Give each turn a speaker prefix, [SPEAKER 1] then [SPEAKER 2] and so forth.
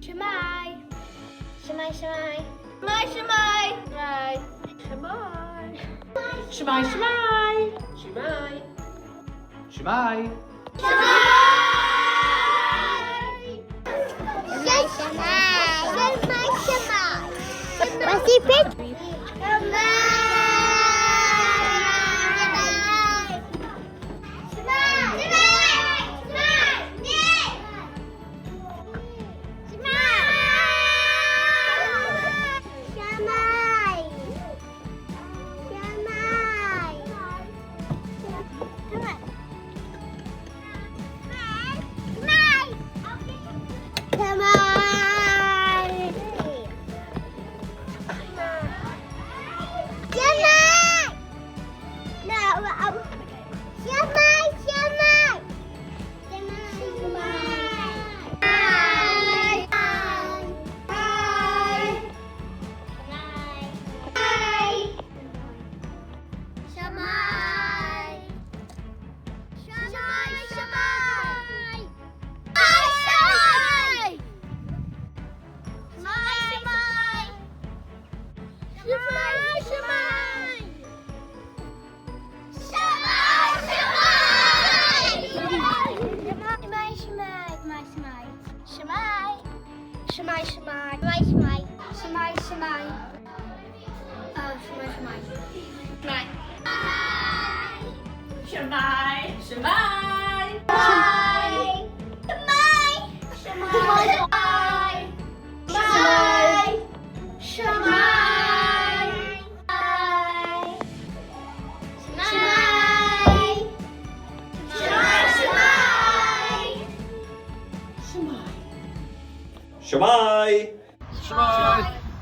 [SPEAKER 1] Shwmae. Shwmae, shwmae. Shwmae, shwmae. Shwmae.
[SPEAKER 2] Shwmae. Shwmae, shwmae.
[SPEAKER 3] Shwmae.
[SPEAKER 4] Shwmae.
[SPEAKER 1] Shwmae. Shwmae, shwmae. What's your pick? Shwmae. Shwmae, shwmae. Shwmae, shwmae. Shwmae, shwmae. Shwmae, shwmae. Shwmae.
[SPEAKER 2] Shwmae. Shwmae.
[SPEAKER 1] Shwmae. Shwmae. Shwmae. Shwmae. Shwmae. Shwmae. Shwmae.
[SPEAKER 4] Shwmae.
[SPEAKER 3] Shwmae.